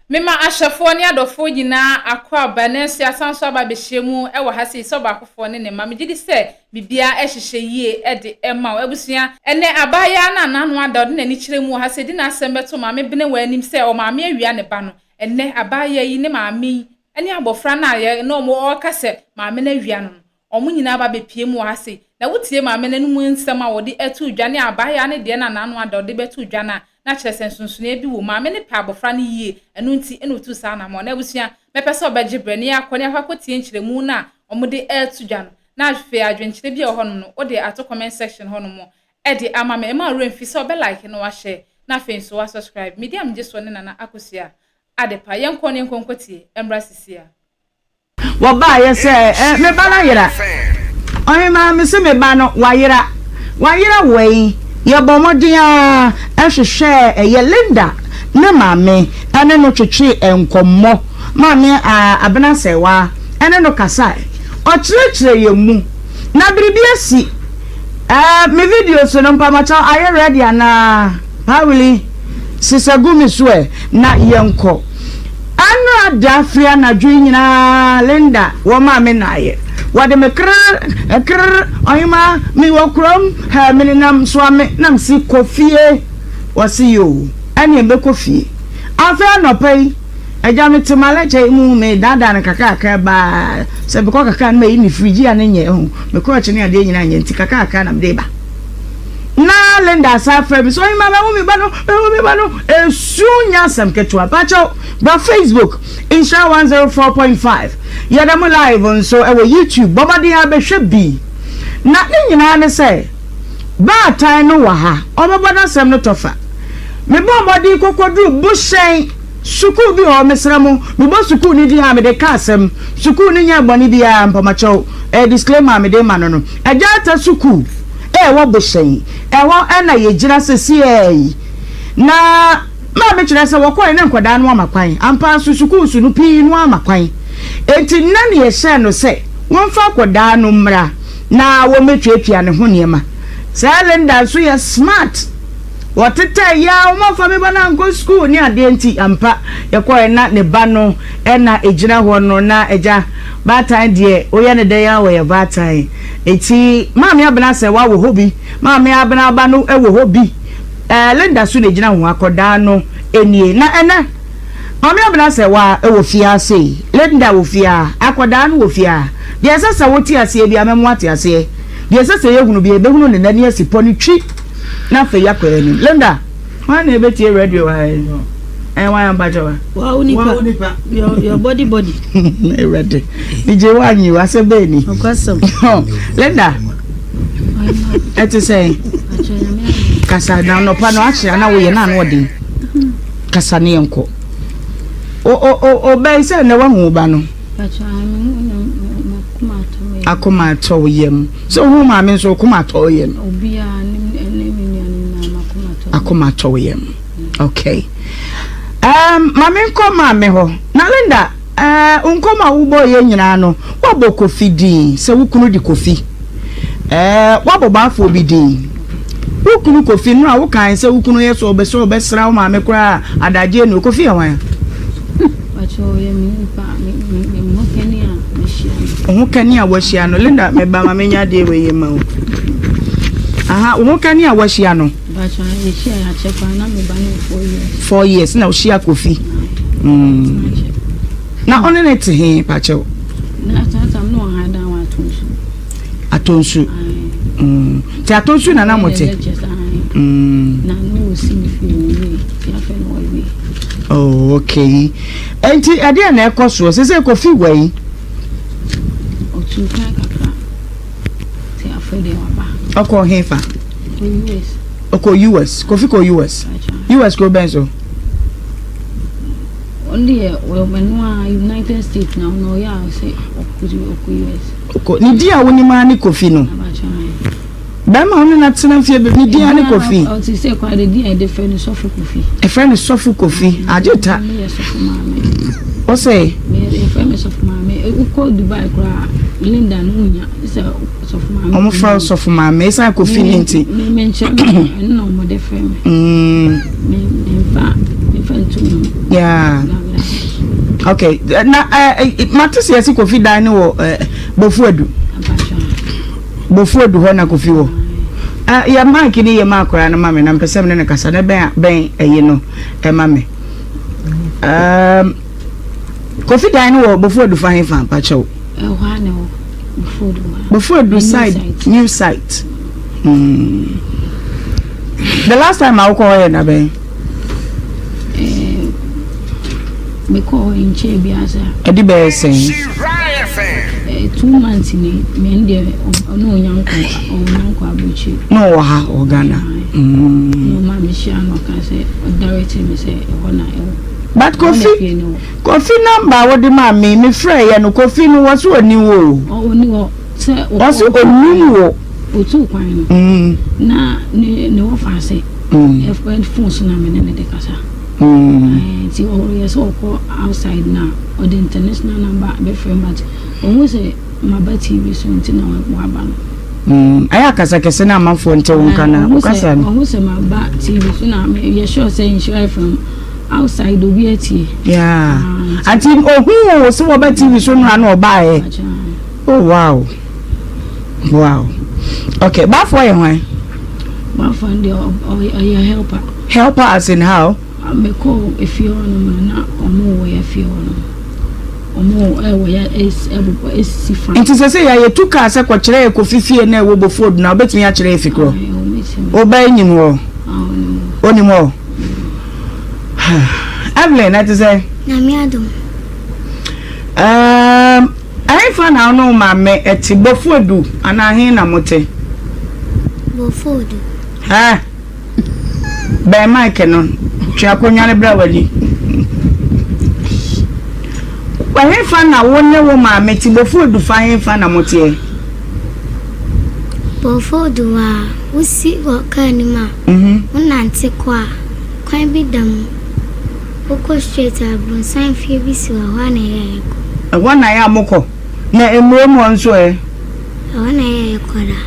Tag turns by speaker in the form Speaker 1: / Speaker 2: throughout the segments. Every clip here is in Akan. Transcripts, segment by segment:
Speaker 1: Mema ahwɛfoɔ ne adɔfoɔ nyinaa akwaaba, nanso yɛasan nso aba abɛhyia mu wɔ ha sei sɛ ɔbaakofoɔ ne ne mma. Megye di sɛ biribiara hyehyɛ yie de ma wo. Abusua, ɛnnɛ abaayaa no a n'ano ada a ɔde n'ani kyerɛ mu wɔ ha sei de n'asɛm bɛto Maame Benewa anim sɛ ɔmaame awia ne ba no. Ɛnnɛ abaayaa yi ne maame yi ne abɔfra no a yɛ ne wɔn ɔreka sɛ maame no awia no no, wɔn nyinaa aba abɛpue mu wɔ ha sei. Na wotie maame no anom nsɛm a ɔde ato dwa ne abaayaa no deɛ no a n'ano ada a ɔde bɛto dwa no a, na kyerɛ sɛ nsonsonoeɛ bi wɔ mu. Maame no pɛ abɔfra no yie, ɛno nti na ɔtuu saa anammɔn no. Abusua, mɛpɛ sɛ ɔbɛgye berɛ na yɛakɔ na yɛakɔ akɔtie nkyerɛmu no a wɔde reto dwa no, na afei adwenkyerɛ bi a ɛwɔ hɔnom no, wode ato comment section hɔnom de ama me. Mma wo werɛ mfi sɛ wobɛ like na woahyɛ, na afei nso woasubscribe. Me din a megye soɔ ne Nana Akosua Adepa. Yɛnkɔ na yɛnkɔ nkɔtie mmra sisi a.
Speaker 2: Wɔbaeɛ sɛ, Eh, me ba no ayera. Ɔhemaa, mese me ba no, wayera. Wayera wɛn? Yɛbɔɔ mmɔden ara hwehwɛɛ ɛyɛ Linda ne maame ne no twetwee nkɔmmɔ. Maame Abena Asɛewaa ne no kasae. Ɔkyerɛkyerɛɛ yɛn mu. Na biribi asi. Eh, me videos no, mpamokyɛw, ayɛ ready anaa? Pawili, sesa gu me so ɛ, na yɛnkɔ. Anora da firi anadwo yi nyinaa Linda wɔ maa me naayɛ wɔde me krrr krrr ɔhemaa me wɔ kurom hɛ me nenam soa me na me se kɔ fie wɔse yoo ɛneɛ mɛkɔ fie afei anɔpa yi agya me te malɛkyɛ yi mu me daadaa no kakrakra baa sɛ mekɔ kakra no mayi ne firi gyi a ne nyɛ ho me krɔkye ne adeɛ nyinaa nyɛ nti kakrakra na mede ba na Linda asa afrɛ me sɛ ɔhemaa mahu me ba no mahu me ba no esu nyɛ asɛm ketewa pakyɛw Bra Facebook, Nhyira 104.5. Yɛda mu live nso wɔ YouTube. Bɔ mmɔden ara bɛhwɛ bi. Na ne nyinaa ne sɛ, baatan no wɔ ha, ɔbɛbɔ n'asɛm no tɔfa. Mebɔɔ mmɔden kɔkɔduruu Bohyɛn sukuu bi hɔ. Mesrɛ mo, mebɔ sukuu no din a, mede ka asɛm. Sukuu no nyɛɛ bɔne biara, mpamakyɛw. Ɛyɛ disclaimer a mede rema no no. Agya Arthur Sukuu a ɛwɔ Bohyɛn, ɛhɔ na yɛgyina seesei yi. Na. Maame kyerɛ sɛ wɔkɔe na nkwadaa no ama kwan. Ampa ara nso, sukuu so no, pii no ama kwan. Enti nna na yɛhyɛɛ no sɛ wɔmfa akwadaa no mmra na wɔmmɛtuatua ne ho nneɛma. Saa Linda nso yɛ smart. Wɔtetɛɛ yɛ ara, wɔamfa me ba no ankɔ sukuu ne adeɛ nti, ampa yɛkɔe na ne ba no na ɛgyina hɔ no, na agya, baatan deɛ woyɛ no dɛn ara ɔyɛ baatan. Enti Maame Abena Asɛwa wɔ hɔ bi, Maame Abena ba no wɔ hɔ bi. Eh Linda so na egyina ho akɔdaa no nie na ɛnɛ Maame Abena sɛ wa wɔ fie ha sei Linda wɔ fie ha akɔdaa no wɔ fie ha deɛ ɛsɛ sɛ wote aseɛ bia mɛmo ate aseɛ deɛ ɛsɛ sɛ yɛhunu bia yɛbɛhunu ne nani asi pɔ no twi na afei yɛakɔ yɛn anim Linda hwan na ɛbɛtie radio wɔ ha yi ɛyɛ hwan ampakyɛ wa
Speaker 3: Wa wo nipa. Your your body body.
Speaker 2: Awurade. DJ wanyi wasɛm bɛɛ ni.
Speaker 3: Ɔkwasɛm.
Speaker 2: Linda. Ɛte sɛn? Kasa na anɔpa no ahyɛ na woyɛ na ano ɔden. Kasa ne yɛnkɔ. O o o ɔbɛn sɛ na wahu wo ba no. Akoma atɔ wo yam. Sɛ wohu maame nso akoma atɔ wo yam. Akoma atɔ wo yam. Okay. Um, maame nkɔ maame hɔ. Na Linda, eh, nkɔm a wobɔ yɛ nyinaa no, woabɔ Kofi din sɛ wo kunu de Kofi. Eh, woabɔ baafoɔ bi din. Wo kunu Kofi no a wokae sɛ wo kunu yɛ sɛ ɔbɛ sɛ ɔbɛsra wo maame koraa adagye no Kofi yɛ hwan? Wo ho kani a wahyia no. Linda, meba ma menya adeɛ wei yɛ ma wo. Aha, wo ho kani a wahyia no. 4 years na wohyia Kofi. Na ɔne ne te he pakyɛw? Atonsu. Nti Atonsu na na mo te? Oh, okay. Nti ɛdeɛ na ɛkɔ soɔ sɛ sɛ Kofi wɔ yi? Ɔkɔ hefa? Ɔkɔ US. Kofi kɔ US. US kuro bɛn so?
Speaker 3: Ɔno deɛ ɔno a United States na ɔno ɔyɛ a ɔsɛ ɔkɔ US.
Speaker 2: Ɔkɔ ne din a wonim ara ne Kofi no. Bɛrima wo ne no atena mfeɛ bebree ne din ara ne Kofi.
Speaker 3: Ɔte sɛ kwan de din a yɛde frɛ no Sɔfo Kofi.
Speaker 2: Ɛfrɛ no Sɔfo Kofi. Agye ta.
Speaker 3: Meyɛ sɔfo maame.
Speaker 2: Ɔsɛ.
Speaker 3: Yɛfrɛ me sɔfo maame. Wokɔ Dubai koraa Linda no wonya sɛ sɔfo maame.
Speaker 2: Wɔn frɛ sɔfo maame esan Kofi ne nti.
Speaker 3: Me me nkyɛn me ɛno na wɔn de frɛ me. Me me nfa me nfa ntu me ho.
Speaker 2: Yeah. Okay, na eh, mate sɛ yɛse Kofi dan no wɔ eh, Bofuadu. Bofuadu hɔ na Kofi wɔ. Uh, yɛ mic ni yɛ ma akwaraa no ma me na mpɛ sɛ me ne no kasa na bɛn bɛn ɛyi no ɛma me. Um, Kofi dan no wɔ Bofuadu fa he fa mpakyɛw.
Speaker 3: Ɛhɔ a na ɛwɔ Bofuadu.
Speaker 2: Bofuadu side new site. Mm. The last time a wokɔ hɔ yɛ da bɛn?
Speaker 3: Eh, mekɔ hɔ nkyɛn bi asa.
Speaker 2: Ɛde bɛyɛ sɛn?
Speaker 3: Eh, 2 months ni mɛ deɛ ɔno onyankɔ onyankɔ aburukyiri.
Speaker 2: Na ɔwɔ ha wɔ Ghana.
Speaker 3: Na ɔma mi hyia no ɔka sɛ ɔdirect mi sɛ ɛhɔ na ɛwɔ.
Speaker 2: But Kofi Kofi number a wɔde maa mi mi frɛ yɛ no, Kofi no wɔ so oni wo.
Speaker 3: Ɔni hɔ sɛ.
Speaker 2: Wɔ so onim wo.
Speaker 3: Otu kwan no. Na ne wɔfa ase. Ɛfɛ phone so na me ne ne de kasa. Nti ɔyɛ sɛ ɔkɔ outside na ɔde international number bɛfrɛ, but ɔhu sɛ maba TV so nti na waba no.
Speaker 2: Ayɛ akasa kɛse na amanfoɔ nte wo nka na wokasa no.
Speaker 3: Ɔhu sɛ maba TV so na yɛ sure sɛ Nhyira FM outside obi atie.
Speaker 2: Yeah. Ati ohun wo sɛ wɔba TV so no na ɔbaeɛ. Oh wow. Okay, Baafoɔ yɛ hwan?
Speaker 3: Baafoɔ no deɛ ɔyɛ helper.
Speaker 2: Helper as in how?
Speaker 3: Mekɔ efie hɔ nom no na ɔmo wɔ yɛ fie hɔ nom. Ɔmo ɛwɔ yɛ ɛbobɔ esi fa.
Speaker 2: Nti sɛ yɛtu kaa sɛ kɔkyerɛ yɛ Kofi fie na ɛwɔ Bofuodu na wobɛtumi akyerɛ yɛ fi korɔ? Wobɛyɛ nyim hɔ? Onim hɔ? Evelyn, ɛte sɛ?
Speaker 4: Nyame adom.
Speaker 2: Ɛhefa na wo ne wo maame ɛte? Bofuodu anaa he na mote?
Speaker 4: Bofuodu.
Speaker 2: Hɛ? Bɛn mic no, twe akonnwa no bra w'ani. Ɛhefa na wo ne wo maame te? Bofuodu fa hefa na moteɛ?
Speaker 4: Bofuodu a wosi wɔ kaa no mu a, wonante kɔ a, kwan bi da mu. Wokɔ straight a, abronsan fie bi si hɔ, ɛhɔ a na ɛyɛ a yɛkɔ.
Speaker 2: Ɛhɔ na ɛyɛ a mokɔ. Na mmurom hɔ nso ɛ?
Speaker 4: Ɛhɔ na ɛyɛ a yɛkɔ daa.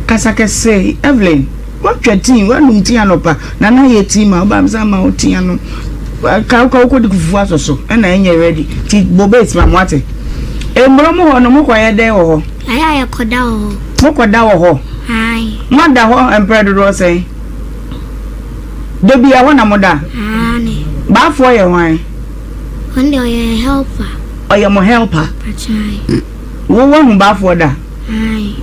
Speaker 2: Kasa kɛse, Evelyn. Woatwa tii, woanom tii anɔpa, na na yɛ tii ma woba msa ma wo tii ano. Ka wokɔ wokɔdi fufu asɔ so, ɛna ɛnyɛ ready. Ti bobe ma mo ate. Mmurom hɔ no mokɔyɛ dɛn wɔ hɔ?
Speaker 4: Ɛyɛ a yɛkɔda wɔ hɔ.
Speaker 2: Mokɔda wɔ hɔ?
Speaker 4: Ae.
Speaker 2: Moada hɔ mprɛ dodoɔ sɛn? Da bi ɛhɔ na moda?
Speaker 4: Aane.
Speaker 2: Baafoɔ yɛ hwan?
Speaker 4: Ɔno deɛ ɔyɛ helper.
Speaker 2: Ɔyɛ mo helper?
Speaker 4: Akyɛn.
Speaker 2: Wo wahu baafoɔ da?
Speaker 4: Ae.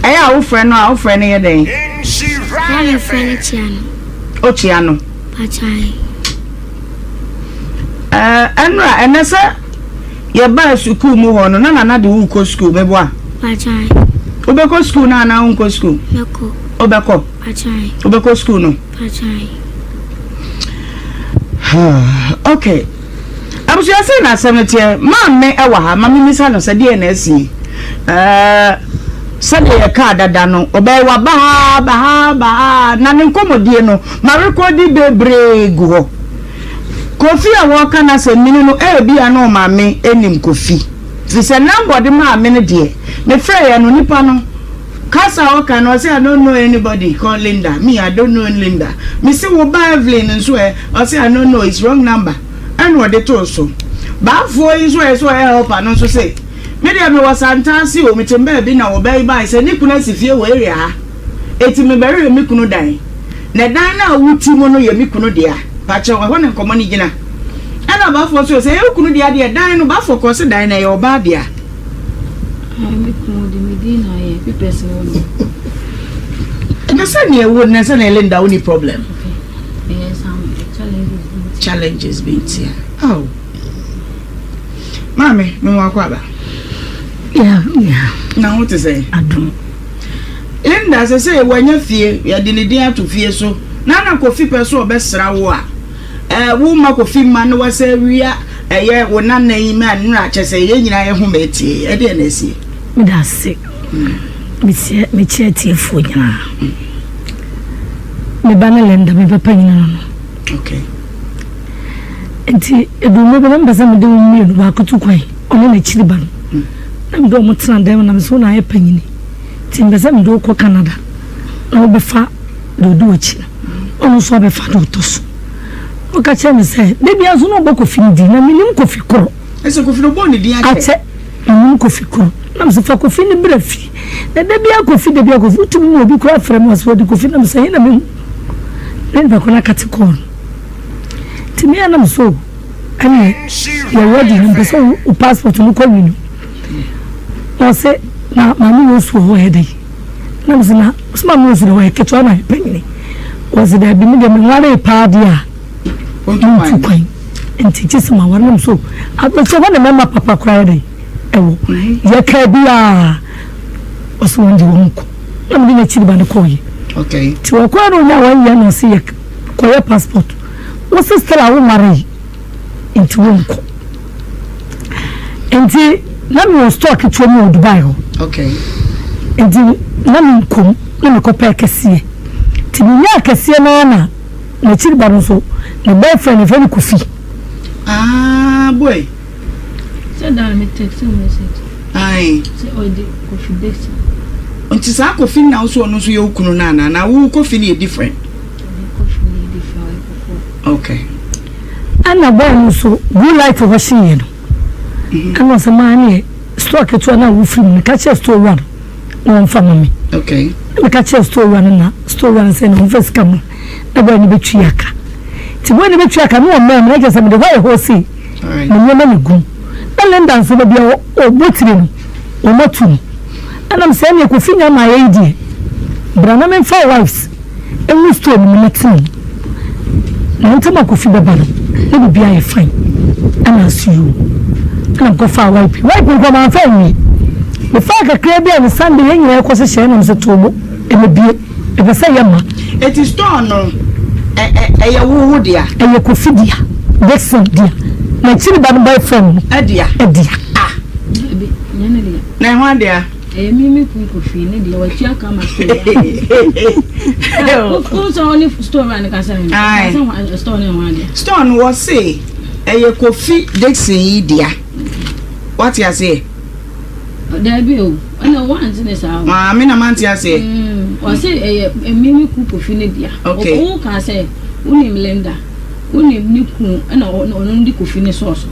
Speaker 2: Ɛyɛ a wofrɛ no a, wofrɛ no yɛ dɛn?
Speaker 4: Ɛyɛ a mefrɛ no kyia no.
Speaker 2: Okyia no?
Speaker 4: Akyɛn.
Speaker 2: Ɛɛ ɛnora ɛnɛ sɛ yɛbaa sukuu mu hɔ no na Nana de wo kɔ sukuu, meboa?
Speaker 4: Akyɛn.
Speaker 2: Wobɛkɔ sukuu no anaa wonkɔ sukuu?
Speaker 4: Mɛkɔ.
Speaker 2: Wobɛkɔ?
Speaker 4: Akyɛn.
Speaker 2: Wobɛkɔ sukuu no?
Speaker 4: Akyɛn.
Speaker 2: Okay. Abusua, sɛ na asɛm no teɛ, maame ɛwɔ ha, ma memisa no sɛ deɛ na asie. Ɛɛ sɛdeɛ yɛkaa dada no, ɔbɛyɛ waba ha, ba ha, ba ha, na ne nkɔmmɔdie no, marekɔdi bebree gu hɔ. Kofi a wɔreka n'asɛm mini no, ebia na ɔmaame anim Kofi. Firi sɛ number ɔde maa me no deɛ, mefrɛeɛ no, nipa no, kasa a ɔka no, ɔsɛ, "I don't know anybody called Linda. Me, I don't know Linda." Mese, "Wo ba Evelyn nso ɛ?" Ɔsɛ, "I don't know, it's wrong number." Ɛna ɔde too so. Baafoɔ yi nso a ɛsɛ ɔyɛ helper no nso sɛ, "Me deɛ mewɔ Santase o, mete baabi na ɔbaa yi bae sɛ ne kunu asi fie wɔ area ha. Eti mebɛhwehwɛ me kunu dan. Na dan no a wote mu no yɛ me kunu dea." Pakyɛw, ɛhɔ na nkɔmmɔ no gyina. Ɛna baafoɔ nso sɛ, "Ɛyɛ wo kunu dea deɛ, dan no," baafoɔ kɔɔ sɛ dan no ɛyɛ ɔbaa dea.
Speaker 3: Me kunu de me din na ayɛ papers wɔ no.
Speaker 2: Na sɛnea ɛwɔ na sɛnea Linda wo ni problem.
Speaker 3: Ɛyɛ some challenges bi nti.
Speaker 2: Challenges bi nti a. Oh. Maame, me wɔ akɔ aba.
Speaker 5: Yeah.
Speaker 2: Na ho te sɛ?
Speaker 5: Adom.
Speaker 2: Linda sɛ wanya fie, yɛde ne din ato fie so. Na na Kofi pɛ so ɔbɛsra wo a, ɛɛ wo ma Kofi ma no wasa wia ɛyɛ wo nana yi ma nnura kyɛ sɛ yɛn nyinaa yɛ ho ma etie. Ɛdeɛ na esie?
Speaker 5: Meda ase. Mekyia mekyia atiefoɔ nyinaa. Me ba ne Linda, me ba panyin no. Nti edu mmerɛ bi na mepɛ sɛ mede wɔn mmienu baako tu kwan, ɔne n'akyiri ba no. Na mede wɔn tena dan mu na mesɛ wo na ayɛ panyini. Nti mepɛ sɛ mede wo kɔ Canada na wobɛfa deɛ ɔdi w'akyi no. Ɔno nso abɛfa deɛ ɔtɔ so. Ɔka kyerɛ me sɛ da biara nso na ɔbɔ Kofi no din na menim Kofi korɔ.
Speaker 2: Ɛsɛ Kofi no ɔbɔɔ ne din akyɛ.
Speaker 5: Akyɛ menim Kofi korɔ. Na mesɛ fa Kofi no bra fie. Na da biara Kofi da biara Kofi wotumi ma obi koraa frɛ me ɔsɛ ɔde Kofi na mesɛ he na mehu. Na nipa korɔ no akate kɔɔ no. Nti me a na mesɛ o ɛneɛ yɛ ready no mpɛ sɛ wo passport no kɔ renew. Na ɔsɛ na maame wɔ su wɔ hɔ yɛ dɛn. Na mese na ɔsɛ maame wɔ su deɛ ɔyɛ ketewa na ɔyɛ panyini. Ɔse daabi me deɛ menwaree paa deɛ a mentu kwan nti gye sɛ maware na mese o abrɛkyɛ hɔ na mɛma papa koraa yɛ dɛn ɛwɔ yɛkaa biaa ɔse wɔn deɛ wɔn kɔ na mede n'akyiri ba no kɔɔyɛ nti wɔkɔɛ no ɔnya wɔn yɛ na ɔse yɛ kɔyɛ passport wo se still a wonwaree nti wonkɔ nti na mewɔ store ketewa mu wɔ Dubai hɔ nti na menkɔ mu na mekɔpɛɛ kɛseɛ nti menyaa kɛseɛ no ara na n'akyiri ba no nso ne boyfriend yɛfrɛ no Kofi.
Speaker 2: Ah boy.
Speaker 3: Sɛ da no me text wo message.
Speaker 2: Ae.
Speaker 3: Sɛ ɔde Kofi Dixon.
Speaker 2: Nti saa Kofi no na wo so ɔno nso yɛ wo kunu no anaa na wo Kofi no yɛ different?
Speaker 3: Ɔde Kofi no yɛ different ɔyɛ kɔkɔɔ.
Speaker 2: Okay.
Speaker 5: Ɛna boy no nso blue light hɔ hyeeɛ no ɛna ɔsɛ maa neɛ store ketewa no a wofiri mu no ka kyerɛ store wura no na ɔmfa ma me.
Speaker 2: Okay.
Speaker 5: Na meka kyerɛ store wura no na store wura no sɛ na ɔmfa sika ma na boy no bɛtwi aka. Nti boy no bɛtwi aka na ɔmaa mu na kyerɛ sɛ mede hɔ ayɛ hɔ sei me nneɛma na ɛgu mu. Na Linda nso baabi a ɔbɔ tire no wɔatu no. Ɛna mesɛ ɛneɛ Kofi nya mmaeɛ yi deɛ bra na memfa wives ngu store no mu na tena mu. Na ntɛm a Kofi bɛba no na biribi ayɛ fine. Ɛna ase yoo. Ɛna mekɔfaa wipe. Wipe no koraa mamfa anwie. Mefaa kakraa bi a ne Sunday yɛn nyinaa yɛkɔhyehyɛɛ ɛna mesɛ too bo ɛmɛbie. Mepɛ sɛ yɛ ma.
Speaker 2: Eti store no ɛ ɛ ɛyɛ wo wo dea?
Speaker 5: Ɛyɛ Kofi dea. Dickson dea. N'akyiri ba no boyfriend no.
Speaker 2: Ɛdea.
Speaker 5: Ɛdea.
Speaker 2: Ah.
Speaker 3: Dabi, nyɛ ne dea.
Speaker 2: Na ɛho adea?
Speaker 3: Ɛyɛ me me kun Kofi ne deɛ watua ka ma store wura. Wo sɛ ɔne store wura no kasa yi.
Speaker 2: Aye.
Speaker 3: Kasa store no ɛho adeɛ.
Speaker 2: Store no wɔ se ɛyɛ Kofi Dickson yi dea. Wate aseɛ?
Speaker 3: Dabi o, ɛna wante ne saa o.
Speaker 2: Maame na mante aseɛ.
Speaker 3: Ɔse ɛyɛ me me kun Kofi ne dea.
Speaker 2: Okay.
Speaker 3: Wo ka sɛ wonim Linda, wonim ne kun ɛna ɔno de Kofi ne sɔɔso.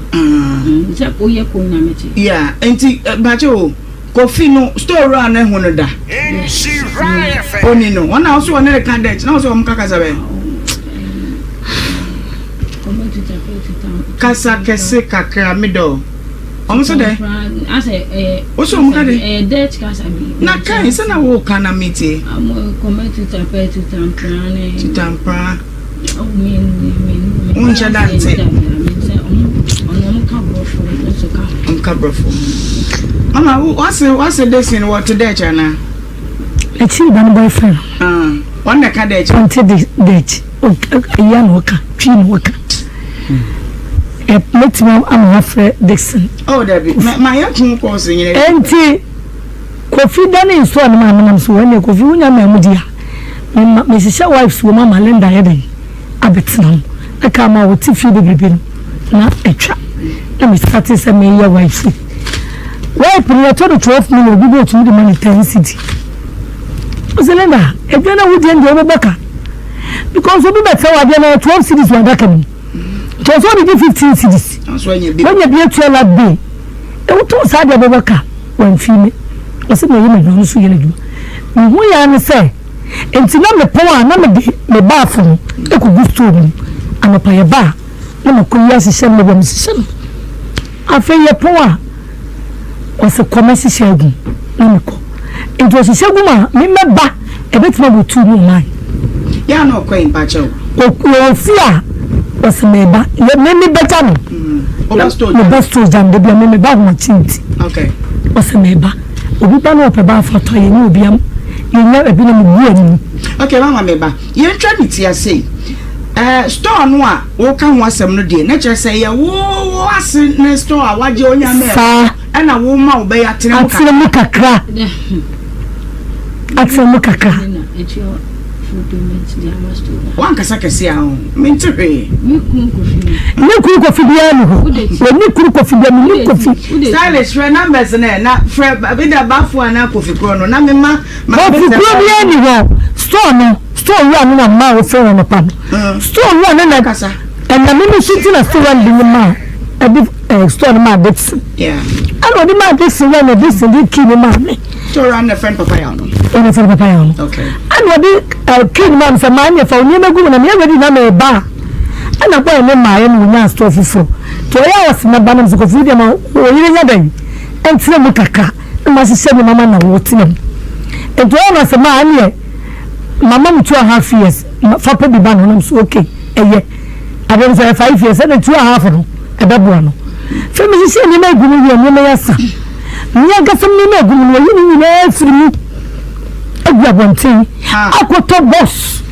Speaker 3: Sɛ woyɛ kun na mete.
Speaker 2: Yeah, nti bakyɛ o. Kofi no store wura no ehu no da? Oni no. Wɔn na ɔso wɔne reka Dutch na ɔso wɔn ka kasa bɛn? Kasa kɛse kakra me dɔ. Wɔn so dɛ? Woso wɔn ka dɛ? Na kan sɛ na wo ka na me tie. Tutampra. Wonhyɛ da nte. Ɔnka borɔfo. Mama, wase wase Dixon wɔte Dutch anaa?
Speaker 5: Akyiri ba no boyfriend.
Speaker 2: Ah, wɔn na ɛka Dutch.
Speaker 5: Ɔnte Dutch. Ɛyɛ na ɔka, twi na ɔka. Mɛtumi ama wafrɛ Dixon.
Speaker 2: Oh, dabi. Ma yɛ kun kɔɔso nyina.
Speaker 5: Enti. Kofi danee nsuo a ne maame nam so ɛnneɛ Kofi wonya maa mu di a mema mehyehyɛ wipes wɔ mu ama Linda ayɛ dɛn abɛtena mu na kaa ma ɔte fie bebrebe no na atwa na me starte sɛ meyɛ wipes yi wipe no yɛtɔ no 12 million obi bɛ otumi de ma ne 10 cedi ɔsɛ Linda adwa na wodie no deɛ wobɛbɔ ka because obi bɛtɛ wɔ adeɛ na 12 cedis wɔ adaka mu nti ɔsɛ ɔde gye 15 cedis wanya bi atua lab bill Wotɔn saa adeɛ bɛbɔ ka wamfii me. Ɔse meyɛ m'adwuma ɔno nso yɛ n'adwuma. Mehu yɛ ara ne sɛ nti na mepɔn a na mede me baafo no kɔgu store no mu. Anɔpa yɛba a na makɔyi ahyehyɛ no baabi a mehyehyɛ no. Afei yɛpɔn a ɔse kɔ mɛhyehyɛ agu mu na mekɔ. Nti ɔhyehyɛ gu mu a me mɛba ɛbɛtumi abɔ tuu ne ɔman.
Speaker 2: Yɛ a na ɔkɔ yi mpakyɛw.
Speaker 5: Ɔwɔ fie a ɔse meba me me bɛgya no. Meba store gya no da bi a me meba ahomakye nti. Ɔse meba obi ba na ɔpɛ ba afa tɔ a yɛnyɛ obi am yɛnya ebi na mebu anim.
Speaker 2: Okay mama meba yɛntwa ne ti ase yi eh, store no a woka ho asɛm no deɛ na kyerɛ sɛ yɛ wo wo ase ne store a wagye onya mɛ
Speaker 5: Saa.
Speaker 2: ɛna wo ma wo bɛyɛ atene mu
Speaker 5: Atene mu kakra. Atene mu kakra.
Speaker 2: Wankasa kɛse a ho mente hwee.
Speaker 5: Ne kunu kofi biara ni hɔ. Wɔne kunu kofi biara menim kofi.
Speaker 2: Stylish frɛ numbers no ɛ na frɛ bi da bafo anaa kofi korɔ no na mema.
Speaker 5: Kofi korɔ biara ni hɔ. Store no store wura no na mmaa wɔfrɛ wɔn anɔpa no. Store wura no na.
Speaker 2: Kasa.
Speaker 5: Ɛna me me so nti na store no de ne maa ɛde ɛɛ store no maa Dixon. Ɛna ɔde maa Dixon yɛ na Dixon de key no maa me.
Speaker 2: Store no na friend papa yaw no.
Speaker 5: Ɛna friend papa yaw no.
Speaker 2: Okay.
Speaker 5: Ɛna ɔde ɛɛ key no maa me sɛ maa ne fa nneɛma gu mu na meyɛ ready na meba a. Ɛna boy ne maa yɛ na onyaa store foforɔ. Nti ɔyɛ a ɔsi mɛba na mesɛ Kofi deɛ ma oyere nyɛ dɛn ɛntena mu kakra na ma hyehyɛ nneɛma ma na wɔtena mu. Nti ɔyɛ na sɛ maa ɛneɛ mama me 2½ years fa pɛ bi ba no na mesɛ okay. Ɛyɛ. Adeɛ no sɛ ɛyɛ 5 years ɛna 2½ no ɛbɛboa no. Fɛ mehyehyɛ nneɛma agu mu wie nneɛma yi asa. Me ankasa me nneɛma agu mu no wɔyi ne nyinaa firi mu agu abɔnten akɔtɔ box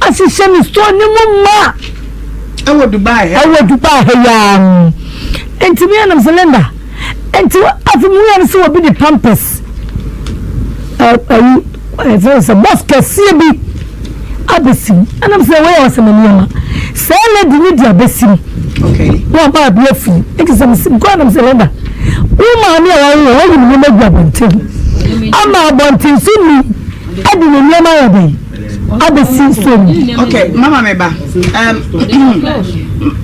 Speaker 5: ahyehyɛ ne store ne mu ma.
Speaker 2: Ɛwɔ Dubai ha.
Speaker 5: Ɛwɔ Dubai ha yaa. Nti me anam sɛ Linda. Nti afei mu yɛ no sɛ obi de pampers ɛyi ɛfɛ sɛ box kɛseɛ bi abɛsi mu. Ɛnam sɛ wɔyɛ ɔsɛ me nneɛma. Saa lady no de abɛsi mu.
Speaker 2: Okay.
Speaker 5: Na ɔba abi afiri. Nti sɛ mesi nkɔ anam sɛ Linda. Wo maame a wawo wɔ wayi ne nneɛma agu abɔnten. Ama abɔnten so ni ɛde ne nneɛma ayɛ dɛn abɛsi nsuo mu.
Speaker 2: Okay, mama me ba.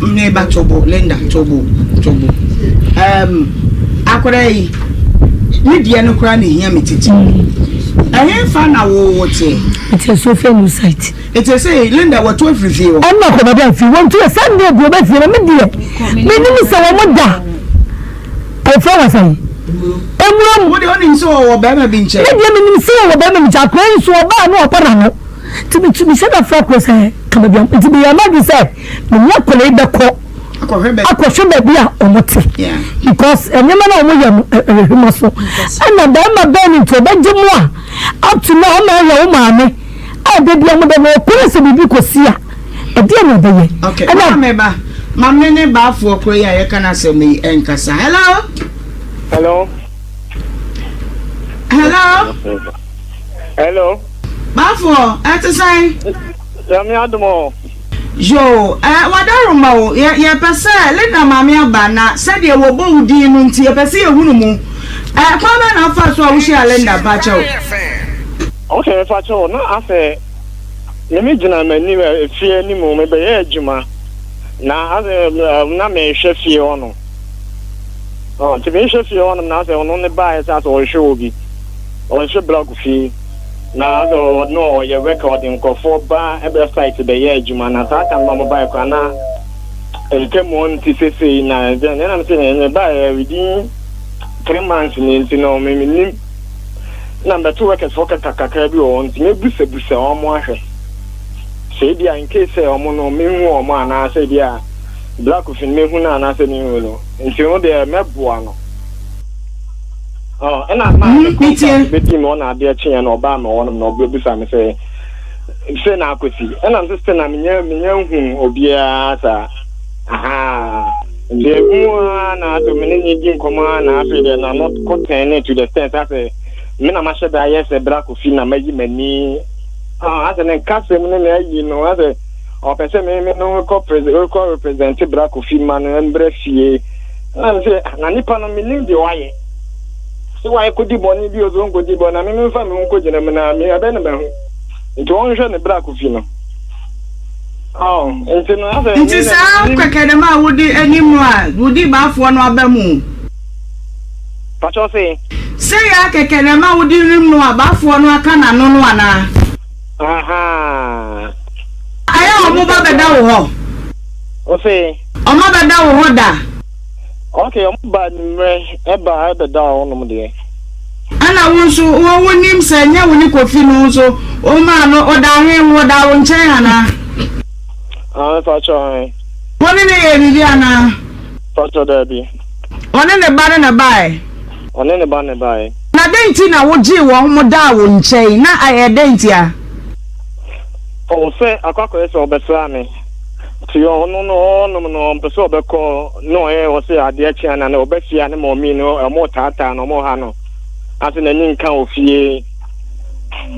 Speaker 2: Me ba tobo, Linda tobo, tobo. Akora yi, ne deɛ no koraa na ehia me titi. Ɛhe fa na wo wo te?
Speaker 5: Nti Sofia new site.
Speaker 2: Nti sɛ Linda wɔto afiri fie hɔ.
Speaker 5: Ɛnna kɔ baabi a fie wɔn tu yɛ Sunday bi ɔbɛ fie na me deɛ me nim sɛ wɔn da ɛfɛ wɔ sɛn emura mu.
Speaker 2: Wo deɛ ɔnim sɛ ɔwɔ bɛrima bi nkyɛn.
Speaker 5: Me deɛ me nim sɛ ɔwɔ bɛrima bi nkyɛn akora yi nso ɔbaa no ɔbɔ n'ano nti me tu me hyɛ da fura akora sɛ ka baabi a nti me yɛ ama de sɛ me ni akora yi bɛkɔ akɔhwɛ baabi a wɔn te because nneɛma na wɔn yɛ no ɛhwehwɛ ma so ɛna bɛrima bɛn ne nti ɔbɛgye mu a up to now ɔma ɛyɛ wo maame. A da bi a wɔda no ɔkwan sɛ biribi kɔsi a, ɛdeɛn na ɔbɛyɛ?
Speaker 2: Okay,
Speaker 5: Ɛna.
Speaker 2: Maame ba, ma me ne baafoɔ koro yi a yɛka n'asɛm yi nkasa. Hello?
Speaker 6: Hello?
Speaker 2: Hello?
Speaker 6: Hello?
Speaker 2: Baafoɔ, ɛte sɛn?
Speaker 6: Nyame adom o.
Speaker 2: Yoo, eh, wadaroma o, yɛ, yɛpɛ sɛ Linda maame aba na sɛdeɛ wɔbɔ wo din no nti yɛpɛ sɛ yɛhunu mu. Eh, kwan bɛn na wofaa so a wohyiaa Linda, mpakyɛw?
Speaker 6: Ok mepakyɛw na asɛ me me gyina m'anim efie anim me bɛyɛ adwuma na asɛ na mehwɛ fie hɔ nom ɔ nti mehwɛ fie hɔ nom na asɛ ɔno ne baayɛ sɛ asɛ ɔhwɛ obi ɔhwɛ blɔk fie na asɛ ɔno ɔyɛ wɛka ɔde nkurɔfoɔ ba ɛbɛ site bɛyɛ adwuma na saa kan na ɔmo baayɛ koraa na ntamu nti sesei na ɛnɛ na mesɛ me baayɛ within 3 months ni nti no me menim na mbɛto workers fo kaka kakra bi wɔ hɔ nti mebusabusa wɔn ahwɛ sɛ ebi a in case sɛ wɔn no mehu wɔn anaasɛ ebi a Black Kofi no mehu no anaasɛ mehu no nti no deɛ mɛboa no ɔ ɛna maa me contact bɛdi me ɔna adeɛ kyeeɛ na ɔbaa me hɔ nom na ɔbɛbusa me sɛ sɛ na akɔsi ɛna nso sɛ na menyɛ menyɛ hu obiara saa. Ahaa nti emu ara na afei me ne ne di nkɔmmɔ ara na afei deɛ n'ano kɔ tɛn ne to the extent asɛ me na mahyɛ da ayɛ sɛ bra Kofi na mayi m'ani ah asɛ ne nkasɛm ne na ayi no asɛ ɔpɛ sɛ me me no kɔ pres kɔ represent bra Kofi ma no mbrɛ fie na me sɛ na nipa no menim deɛ wayɛ sɛ wayɛ kɔdi bɔne bi o sɛ ɔnkɔdi bɔne na me memfa me ho nkɔgyina mu na me ɛbɛ na mahu nti ɔnhwɛ ne bra Kofi no.
Speaker 2: Nti saa kɛkɛ dɛm a wode anim no a wodi baafoɔ no aba mu.
Speaker 6: Pakyɛw se.
Speaker 2: Sei ara kɛkɛ na ɛma wode nim no a baafoɔ no aka n'ano no anaa?
Speaker 6: Ahaa.
Speaker 2: Ɛyɛ a wɔn ba bɛda wo hɔ?
Speaker 6: Ose.
Speaker 2: Wɔn abɛda wo hɔ da?
Speaker 6: Ok, wɔn ba anwummerɛ ɛba ɛbɛda hɔ nom deɛ.
Speaker 2: Ɛna wo nso wo wonim sɛ nyɛ wo ne Kofi no nso wo maa no ɔda he ho ɔda wo nkyɛn anaa?
Speaker 6: Aane pakyɛ aane.
Speaker 2: Wo ne no yɛɛ biribi anaa?
Speaker 6: Pakyɛ daabi.
Speaker 2: Ɔne ne ba no na ɛbaeɛ?
Speaker 6: Ɔne ne ba na ɛbaeɛ.
Speaker 2: Na dɛn nti na wogyee wɔn daa wo nkyɛn? Na ɛyɛ dɛn ntia?
Speaker 6: Oh sɛ akɔ akɔyɛ sɛ ɔbɛsra me nti ɔno no ɔnom no ɔmpɛ sɛ ɔbɛkɔ na ɔyɛ ɔsɛ adeɛ kye ana na ɔba fie a ne mɔmi no ɔmo taataa no ɔmo ha no ase n'ani nka wɔ fie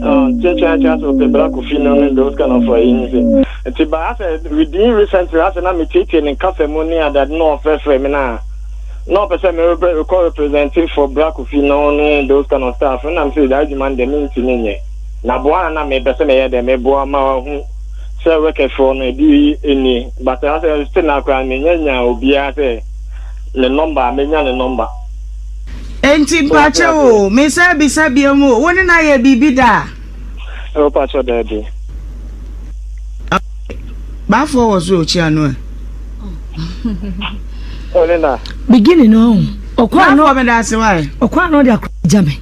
Speaker 6: kyenkyenkyen asɛ ɔpɛ bra kɔ fie no ne those kind of ayi nti nti ba asɛ within recently asɛ na metietie ne nkasa mu ne adade na ɔfrɛfrɛ me na na ɔpɛ sɛ me rekɔ represent for bra Kofi no ne those kind of stuff na me sɛ daa adwuma no deɛ mentumi nyɛ. Na boa na na mepɛ sɛ meyɛ dɛ meboa ma wahu. Sɛ workers foɔ no ebi nni but asɛ still na koraa menya nya obiara sɛ ne number a menya ne number.
Speaker 2: Enti mpakyɛw o, mesan bisa biom o, wo ne no ayɛ biribi da
Speaker 6: a? Oh pakyɛw daabi.
Speaker 2: Baafoɔ wɔ so ɔkyia no ɛ.
Speaker 6: Oh Linda.
Speaker 5: Beginning no ɔkɔ ano.
Speaker 2: Baafoɔ meda ase wae.
Speaker 5: Ɔkɔ ano de akɔ gya me.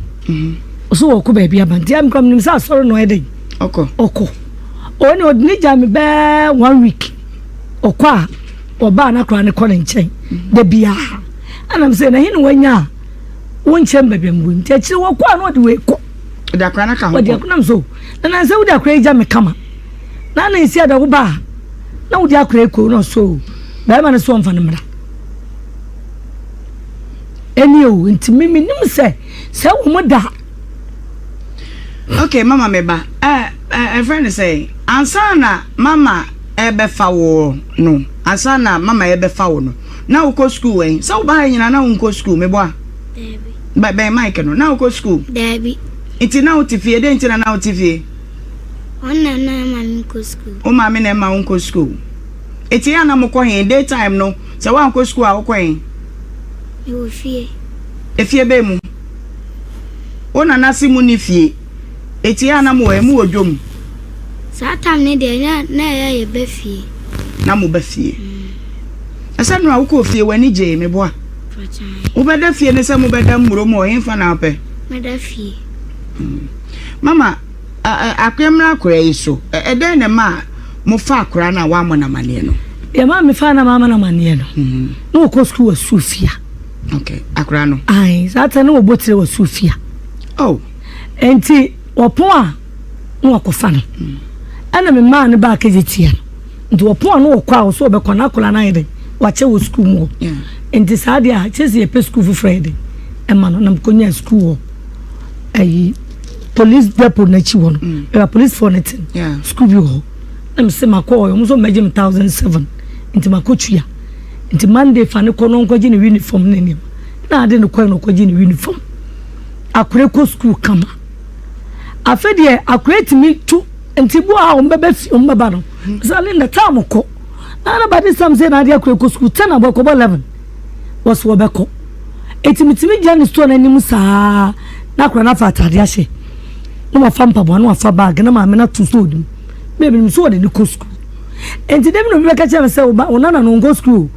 Speaker 5: Ɔso wɔkɔ baabi aba nti ɛmi kura mi nim sɛ asɔre na ɔyɛ dɛ.
Speaker 2: Ɔkɔ.
Speaker 5: Ɔkɔ. Ɔne ɔde ne gya me bɛɛ one week. Ɔkɔ a ɔbaa na akora ne kɔ ne nkyɛn da biara. Ɛna mi sɛ na hin na wanya a wo nkyɛn baabi a mi wɔ nti akyire wɔkɔ a na ɔde wei kɔ.
Speaker 2: Ɔde akora no ka ho kɔ.
Speaker 5: Ɔde akora nam so na na sɛ wode akora yi gya me kama na na esi ada wo ba a na wode akora yi kɔ na ɔso bɛrima no so ɔmfa no mmra. Ɛni o nti mi mi nim sɛ sɛ wɔn da.
Speaker 2: Okay mama me ba eh eh ɛfrɛ no sɛ ansa na mama ɛbɛfa wo no ansa na mama ɛbɛfa wo no na wokɔ school wɛn sɛ wo ba ha nyina na wonkɔ school meboa
Speaker 4: Daabi.
Speaker 2: Bɛ bɛn mic no na wokɔ school
Speaker 4: Daabi.
Speaker 2: Nti na wote fie dɛn nti na na wote fie
Speaker 4: Ɔno na na ɛma me nkɔ school.
Speaker 2: Wo maame na ɛma wonkɔ school Eti yɛ a na mokɔ he day time no sɛ woankɔ school a wokɔ he
Speaker 4: Mewɔ fie.
Speaker 2: Efie bɛn mu? Wo nana se mo nni fie. Eti yɛ a na mowɔ he? Mowɔ dwom?
Speaker 4: Saa tam no deɛ na na ɛyɛ yɛba fie.
Speaker 2: Na moba fie. Ɛsɛ nnora wokɔɔ fie w'ani gyee meboa? Wobɛda fie ne sɛ mobɛda mmuro mu wɔ hefa na wopɛ?
Speaker 4: Mɛda fie.
Speaker 2: Mama, Akoa mmra akwadaa yi so. Ɛdɛn na ɛmaa mofaa akwadaa no a woammɔ no amanneɛ no?
Speaker 5: Deɛ ɛmaa mefaa no a mammɔ no amanneɛ no, na ɔkɔ sukuu wɔ Sofia.
Speaker 2: Okay, akwadaa no?
Speaker 5: Ae, saa ta na wɔbɔ tire wɔ Sofia.
Speaker 2: Oh.
Speaker 5: Nti wɔpɔn a na wɔakɔfa no. Ɛna memaa no baa Kejetia no. Nti wɔpɔn a na wɔkɔ a wɔsɛ wɔbɛkɔ na akwadaa no ayɛ dɛn? Wakyɛ wɔ sukuu mu hɔ. Nti saa deɛ a kyerɛ sɛ yɛpɛ sukuu foforɔ ayɛ dɛn ɛma no na mekɔnyaa sukuu hɔ. Ayi police depot n'akyi hɔ no mm. ɛwɔ policefoɔ no te sukuu bi wɔ hɔ na mese makɔ hɔ wɔn nso mmɛgye me 1007 nti makɔ tua nti Monday fa ne kɔ no nkɔgye ne uniform ne nneɛma na ade ne kɔɛ no kɔgye ne uniform akora kɔ sukuu kama afei deɛ akora tumi tu nti bu a wɔn bɛbɛ fi wɔn bɛba no mm. sɛ ne na tam kɔ na na ba de sam sɛ na ade akora kɔ sukuu 10 abɔ kɔbɔ 11 wɔso wɔbɛkɔ Enti mitumi gyina ne store no anim saa na akwadaa no afa atade ahyɛ na wafa mpaboa na wafa bag na maame no ato store no mu. Me menim sɛ ɔde no kɔ sukuu. Enti da bi na obi bɛka kyerɛ me sɛ wo wo nana no ɔnkɔ sukuu.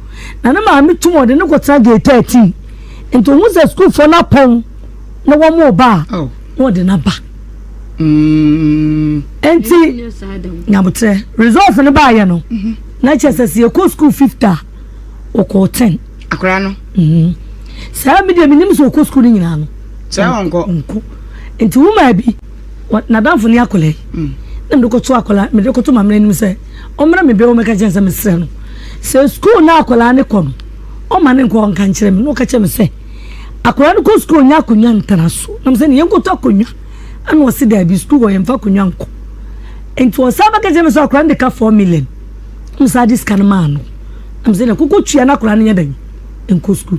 Speaker 5: Na ne maame tum ɔde no kɔtena gate 13. Nti ohun sɛ sukuufoɔ no apɔn na wɔn reba a, oh. na ɔde no aba.
Speaker 2: Mm.
Speaker 5: Enti nyabotrɛ results no baayɛ no mhm. na kyerɛ sɛ sɛ yɛkɔ sukuu fifth a ɔkɔɔ ten.
Speaker 2: Akwadaa no.
Speaker 5: Mm. Saa mi deɛ menim sɛ ɔkɔ sukuu no nyinaa no.
Speaker 2: Sɛ ɔnkɔ.
Speaker 5: Ɔnkɔ. Nti wo maa bi n'adamfo ne akwadaa yi. Mm. Na mede kɔto akwadaa mede kɔto maame n'anim sɛ ɔmmra me bɛ wɔmɛka kyɛn sɛ mesrɛ no sɛ sukuu na akwadaa ne kɔ no ɔma ne nkɔ ɔnka nkyerɛ me na ɔka kyerɛ me sɛ akwadaa no kɔ sukuu ɔnya akonnwa ntena so na mesɛ ne yɛnkɔtɔ akonnwa ɛna ɔse daabi sukuu hɔ yɛmfa akonnwa nkɔ nti ɔsan bɛka kyerɛ me sɛ akwadaa no de ka 4 million na mesan de sika no maa no Na mesɛ na koko tua na akwadaa no nyɛ dɛn nkɔ sukuu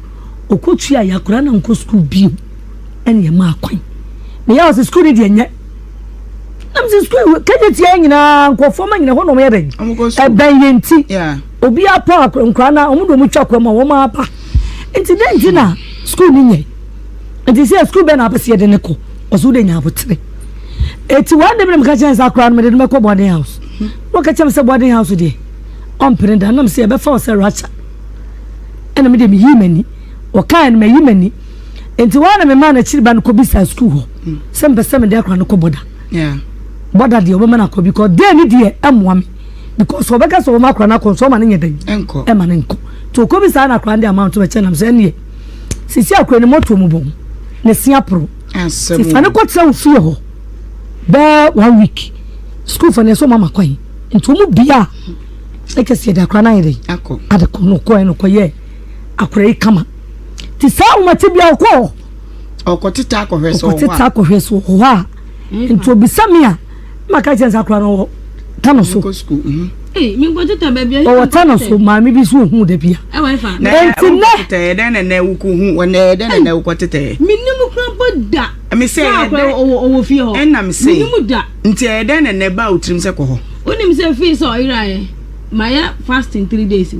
Speaker 5: ɔkɔ tua yɛ akwadaa no nkɔ sukuu bio ɛne ɛma akwan meyɛ wɔ sɛ sukuu no deɛ nyɛ na mesɛ sukuu kɛgye tia nyinaa nkurɔfoɔ ma nyina hɔ na ɔmyɛ dɛn ɛbɛn yɛn nti obi apɔ nkwadaa no ɔmo de ɔmo twa kwan mu a wɔn aba nti dɛn nti na sukuu no nyɛ nti sɛ sukuu bɛn na apɛ sɛ yɛde ne kɔ ɔsɛ wode nya abotere eti wɔn de mi na meka kyɛn sɛ akwadaa no mede no mɛkɔ boarding house wɔka kyɛn sɛ boarding house deɛ ɔmpene da nam sɛ yɛbɛfa wo sɛ rapture ɛna me deɛ meyii m'ani ɔkaeɛ no mayi m'ani nti wɔn na memaa n'akyiri ba no kɔbisaa sukuu hɔ sɛ mpɛ sɛ mede akora no kɔ bɔda bɔda deɛ ɔbɛma no akɔ because dɛn ne deɛ ɛmmoa me because ɔbɛka sɛ ɔbɛma akora no akɔ nso ɔma no nyɛ dɛn ɛma no nkɔ nti ɔkɔbisaa na akora no de ama nto bɛkyɛ nam sɛ ɛneɛ sisi akora no mɔtoɔ mu bɔn ne se aporo nti fa no kɔtena wo fie hɔ bɛɛ one week sukuu fo no ɛsɛ ɔma ma kwan nti wɔn bia a ɛkyɛ sɛ yɛde akora no ayɛ dɛ ade kɔ no kɔɛ no kɔyɛ akora yi kama nti saa ahomate bia ɔkɔ hɔ
Speaker 2: ɔkɔteta akɔhwɛ so
Speaker 5: ɔkɔteta akɔhwɛ so wɔ hɔ a nti obisa mi a ma ka kyerɛ sɛ akora no wɔ tano so
Speaker 2: mhm.
Speaker 5: ɔwɔ tano so maame bi so ohun da bia
Speaker 2: nti nɛ dɛn na nɛ wokɔ hu wɔ nɛ dɛn na nɛ wokɔ tetɛ
Speaker 3: menim kura bɔ da
Speaker 2: mesɛ
Speaker 3: ɔwɔ fie hɔ
Speaker 2: ɛna mesɛ
Speaker 3: menim da
Speaker 2: nti ɛyɛ dɛn na nɛ ba wo tirim sɛ kɔ hɔ.
Speaker 3: Wonim sɛ fii sɛ ɔyeraeɛ mayɛ fasting 3 days o.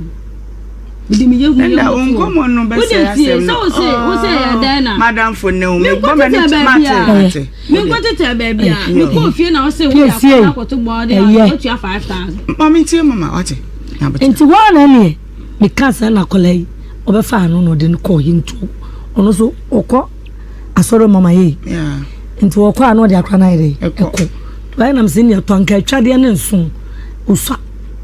Speaker 3: Mede me yɛ hu yɛ
Speaker 2: Ɛnna wo nkɔmmɔ no bɛsɛe asɛm no.
Speaker 3: Sɛ wo se wo se yɛ dɛn na.
Speaker 2: Madamfo ne wo mebɔ m'ani mate mate.
Speaker 3: Menkɔ tetɛ baabi a mekɔɔ fie na wo se wo de akɔda akɔto bɔɔde a wotua 5000.
Speaker 2: Maame ntie mama wate.
Speaker 5: Nti hɔ a na ɛneɛ meka sɛ na akwadaa yi ɔbɛfa ano na ɔde no kɔɔ yɛ nti ɔno nso ɔkɔ asɔre mama yɛ nti ɔkɔ a na ɔde akwadaa no ayɛ dɛ ɛkɔ ayɛ nam sɛ nea tɔ anka atwadeɛ ne nso osua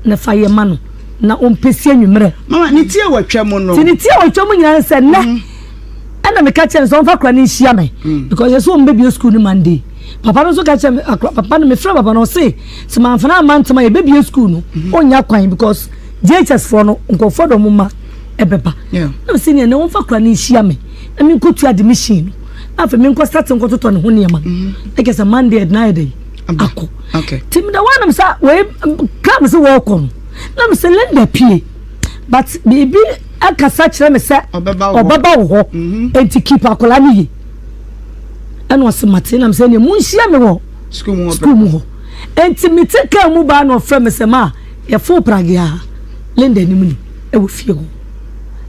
Speaker 5: na fa yɛ ma no na ɔmpɛ si anwummerɛ.
Speaker 2: Mama ne ti a wɔatwa mu no.
Speaker 5: Ti ne ti a wɔatwa mu nyinaa sɛ nnɛ mm. Ɛna meka kyerɛ no sɛ ɔmfa akora no nhyia me mm. because yɛsɛ ɔmbɛbie school no Monday. Papa no nso ka kyerɛ me akora papa no mefrɛ papa no ɔse sɛ mamfa no amma ntɛm a yɛbɛbie school no mm-hmm. ɔnnya kwan because JHS foɔ no nkurɔfoɔ de ɔmo ma ɛbɛba. Na mesɛ nea na ɔmfa akora no nhyia me na menkɔtua admission no na afei menkɔ start nkɔtotɔ ne ho nneɛma mm-hmm. na kyerɛ sɛ Monday ɛde no ayɛ dɛn akɔ. Nti meda hɔ a na mesɛ wei kaa me sɛ wɔɔkɔ no na mesɛ Linda pie but biribi akasa kyerɛ me sɛ ɔbɛba wo hɔ mhm. nti keep akwadaa no yie ɛna ɔsɛ mate nam sɛ ɛnea monhyia me wɔ sukuu mu hɔ nti mete kaa mu baa na ɔfrɛ me sɛ ma yɛfo pragea Linda anim ni ɛwɔ fie hɔ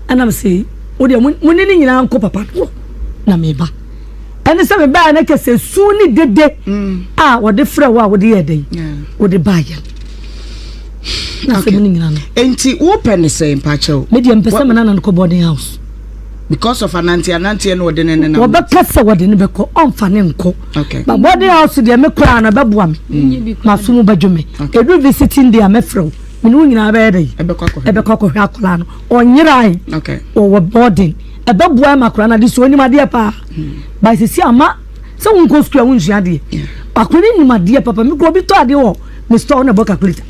Speaker 5: ɛna me sɛ wo deɛ mo ne ne nyinaa nkɔ papa no hɔ na meba ɛne sɛ mebaeɛ no kɛsɛ su ne dede mm. a wɔde frɛ wo a wode yɛ dɛn wode baeɛ na asɛm no nyina no.
Speaker 2: Enti wopɛ ne sɛn mpakyɛw?
Speaker 5: Me deɛ mpɛ sɛ me nana no kɔ boarding house.
Speaker 2: Because of anante ananteɛ na ɔde ne nenam.
Speaker 5: Wɔbɛka sɛ wɔde ne bɛkɔ ɔnfa ne nkɔ.
Speaker 2: Okay.
Speaker 5: Ba boarding house deɛ me koraa na ɛbɛboa me. Mm. Maso mu bɛdwo me. Okay. Edu visiting day a mɛfrɛ wo. Me ne wo nyinaa bɛyɛ dɛ. Ɛbɛkɔ akɔhwɛ akwadaa no. Ɔnyerae.
Speaker 2: Okay.
Speaker 5: Wɔwɔ boarding. Ɛbɛboa ma akwadaa no ade so onim adeɛ paa. Mm. Ba sisi ama sɛ wonkɔ sukuu a wonsua adeɛ. Akwadaa no nim adeɛ papa. Me kura obi tɔ adeɛ wɔ me store na ɛbɔ calculator.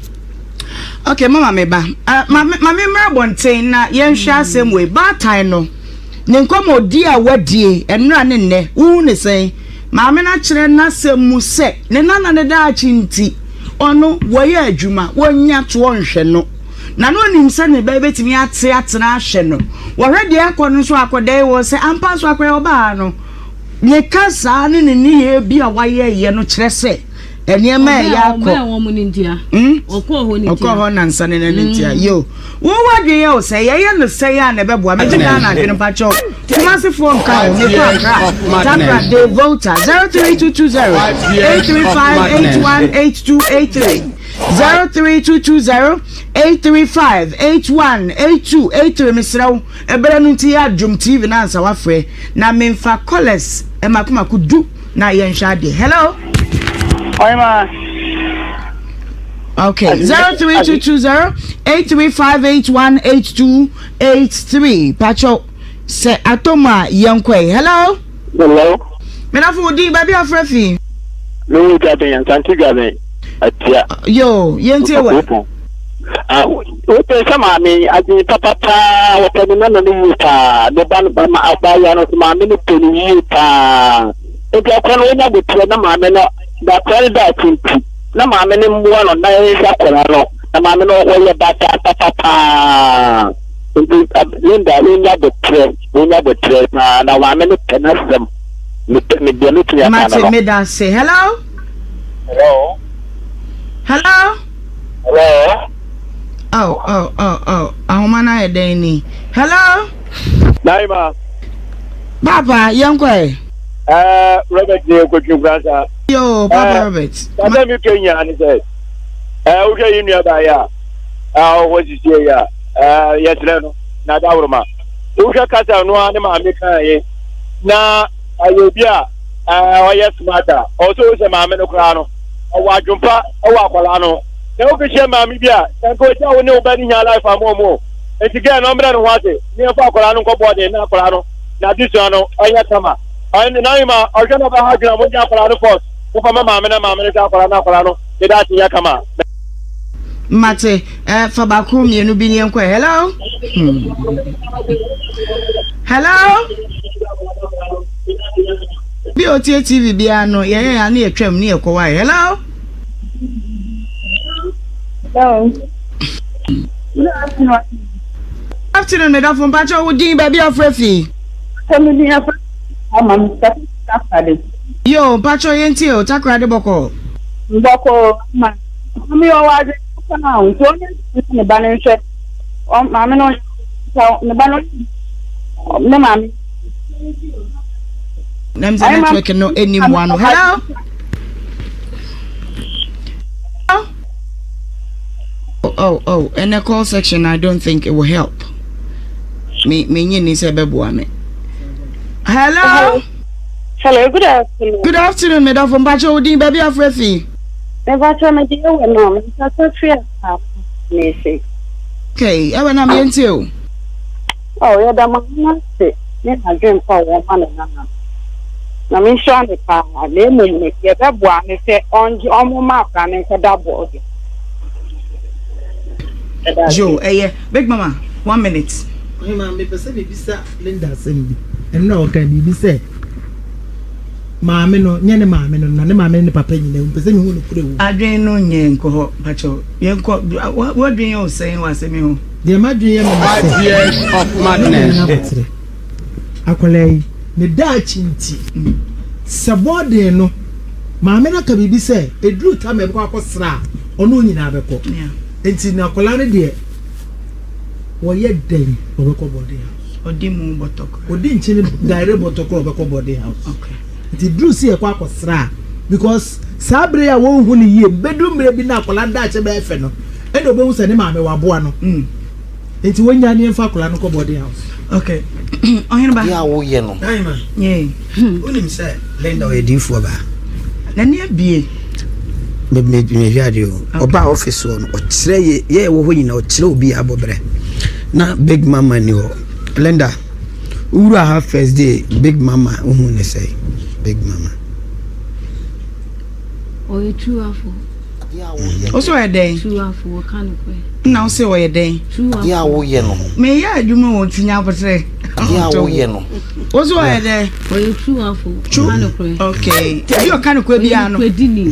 Speaker 2: Okay, mama me ba. Uh, ma me ma me mmra abɔnten na yɛnhwɛ asɛm wei. Baatan no, ne nkɔmmɔdi a wadie ɛnora ne nnɛ, wohu ne sɛn? Maame no akyerɛ n'asɛm mu sɛ ne nana ne daakye nti, ɔno wɔyɛ adwuma, wɔnya toɔ nhwɛ no. Na na onim sɛ ne ba bɛtumi ate atena ahwɛ no. Wɔhwɛ deɛ ɛkɔ no nso akɔdɛe wɔ sɛ ampa nso akɔyɛ ɔbaa no. Ne kasaa ne ne nneyɛɛ bi a wayɛyɛ no kyerɛ sɛ nneɛma a ɛyɛ akɔ.
Speaker 3: Ɔbɛn wɔn ne ntia.
Speaker 2: Hmm?
Speaker 3: Ɔkɔɔ hɔ ne ntia.
Speaker 2: Ɔkɔɔ hɔ nansa ne ne ntia. Mm. Yo. Wo wadwen yɛ o sɛ yɛyɛ no sɛn a na ɛbɛboa. Megye Ghana adwene mpakyɛw. Kumasefoɔ nka ho. Mekɔ Accra. Takra de Volta 03220 835 818283 03220 835 818283 mesrɛ wo ɛberɛ no nti yɛ adwom TV no ansa wafrɛ na memfa callers mako mako du na yɛnhwɛ adeɛ hello
Speaker 7: Ɔyɛma.
Speaker 2: Okay, 03220 835818283. Pacho, sɛ atɔ mu a yɛnkɔe. Hello.
Speaker 7: Hello.
Speaker 2: Menafo wo din baabi afrɛ fi.
Speaker 7: Me wo Dwaben, Asante Dwaben, Atia.
Speaker 2: Yo, yɛntie wɔ.
Speaker 7: Ah, wopɛ sɛ maame yi adwene papa paa, wɔpɛ ne nana no yie paa, ne ba no ba ma abaayewa no so maame no pɛ no yie paa. Nti akora no wonya boterɛ na maame no na akora no daakye nti na maame no mmoa no na yɛnhwɛ akora no na maame no wɔyɛ bataa papa paa. Nti Linda wonya boterɛ wonya boterɛ paa na maame no pɛ n'asɛm. Mepɛ me deɛ metumi aka no
Speaker 2: Mate,
Speaker 7: no.
Speaker 2: meda ase. Hello?
Speaker 7: Hello?
Speaker 2: Hello?
Speaker 7: Hello?
Speaker 2: Oh, oh, oh, oh. Ahoma no ayɛ dɛn ni? Hello?
Speaker 7: Naima.
Speaker 2: Papa, yɛnkɔ ɛ.
Speaker 7: Eh, Robert ni ekotwi nkuransa.
Speaker 2: Yo, Papa eh, Robert.
Speaker 7: Sasa mi ke nyina ne sɛ, eh, wohwɛ yi nua ba ya, a ɔwɔ sisi ya, eh, yɛsrɛ no, na dawuruma. Wohwɛ kasa no a ne maame kan ye, na ayɛ obi a, eh, ɔyɛ smart a, ɔsɛ sɛ maame no koraa no. Ɔwɔ adwempa wɔ akwadaa no ho. Na wokɔhyia maame bi a, sɛ nka ɔgya wo ne wo ba no hia life ama ɔmo o. Nti girl no ɔmbrɛ ne ho ase ne yɛmfa akwadaa no nkɔ boarding na akwadaa no n'adesua no ɔnyɛ kama. Ɔne n'ahema ɔhwɛ na ɔbɛha adwene a mongye akwadaa no force momfa ma maame na maame no hwɛ akwadaa no na akwadaa no ne daakye nyɛ kama.
Speaker 2: Mate, eh, fa baako mmienu bi ne yɛnkɔ. Hello? Hmm. Hello? Bi a otie TV biara no, yɛyɛ ya ne yɛtwam ne yɛkɔ wae. Hello?
Speaker 8: Hello. Good afternoon.
Speaker 2: Afternoon, medafo mpakyɛ wo din baabi afrɛ fi.
Speaker 8: Sɛ me din afrɛ ama me takoradi.
Speaker 2: Yo, mpakyɛ yɛntie o, takoradi bɔkɔ.
Speaker 8: Bɔkɔ ma. Maame yi ɔwɔ adwene papa o, nti ɔnyɛ na ne ba no nhwɛ. Maame no ne ba no ne maame.
Speaker 2: Nam sɛ network no ɛni mmoa no. Hello? Oh, oh, oh, and the call section, I don't think it will help. Me, me, ni sɛ bɛboa me. Hello?
Speaker 8: Hello, good afternoon.
Speaker 2: Good afternoon, medafo mpakyɛ wo din baabi afrɛ fi.
Speaker 8: Mepakyɛ me deɛ wɔ no mekasa firi asaafo mese.
Speaker 2: Okay, ɛwɛ nam yɛntie o.
Speaker 8: Oh, yɛda maame no ase ne n'adwempa a wɔma ne nana no. Na menhyira no paa, na mmom no deɛ ɛbɛboa ne sɛ ɔngye ɔmoma akwadaa no nkɔda bɔɔdo.
Speaker 2: Yo, ɛyɛ Big Mama, one minute.
Speaker 9: Ɔhema, mepɛ sɛ mebisa Linda asɛm bi. Ɛno na ɔka biribi sɛ maame no nyɛ ne maame no na ne maame ne ne papa nyinaa wu. Mepɛ sɛ mehu nokorɛ wɔ mu.
Speaker 2: Adwene no nyɛ nkɔ hɔ mpakyɛw yɛnkɔ w'adwene yɛ wo sɛn wɔ asɛm yi ho.
Speaker 9: Deɛ m'adwene yɛ me ne sɛ,
Speaker 10: Five years of madness.
Speaker 9: Maame no aboterɛ. Akwadaa yi, ne daakye nti, sɛ boarding no, maame no aka biribi sɛ ɛduru tam a ɛbɛkɔ akɔsra a, ɔne wɔn nyinaa bɛkɔ. Nti na akwadaa no deɛ, wɔyɛ dɛn ɔbɛkɔ boarding house.
Speaker 2: Ɔdi mu bɔtɔ koraa.
Speaker 9: Ɔdi nkyene daire bɔtɔ koraa ɔbɛkɔ boarding house.
Speaker 2: Okay.
Speaker 9: Nti duru sɛ yɛkɔ akɔsra a, because saa bere a wɔnhu no yie, bɛduru mmerɛ bi na akwadaa daakye bɛyɛ fɛ no, ɛna ɔbɛhu sɛ ne maame waboa no.
Speaker 2: Mm.
Speaker 9: Nti wɔnya ne yɛmfa akwadaa no kɔ boarding house.
Speaker 2: Okay. Ɔhene ba.
Speaker 11: Adeɛ a woyɛ no.
Speaker 9: Naima.
Speaker 2: Yeah.
Speaker 11: Wonim sɛ Linda ɔyɛ diifoɔ baa.
Speaker 2: N'ani abie.
Speaker 11: Me me mehwɛ adeɛ o. Ɔbaa office hɔ no ɔkyerɛ yɛ yɛ ɛwɔ hɔ nyinaa ɔkyerɛ obi abɔbrɛ. Na big mama ni hɔ. Linda wowura ha first day big mama wohu ne sɛ big mama.
Speaker 3: Ɔyɛ tuafo.
Speaker 2: Wo sɛ ɔyɛ dɛn?
Speaker 3: Tuafo wɔka nokorɛ.
Speaker 2: Nna wo sɛ ɔyɛ dɛn?
Speaker 3: Tuafo.
Speaker 11: Adeɛ a woyɛ no.
Speaker 2: Meyɛ adwuma wɔ nti nya aboterɛ.
Speaker 11: Adeɛ a woyɛ no.
Speaker 2: Wo sɛ ɔyɛ dɛn?
Speaker 3: Ɔyɛ tuafo ɔka nokorɛ.
Speaker 2: Okay. Ebi ɔka nokorɛ biara no.
Speaker 3: Ɔyɛ nokorɛdini.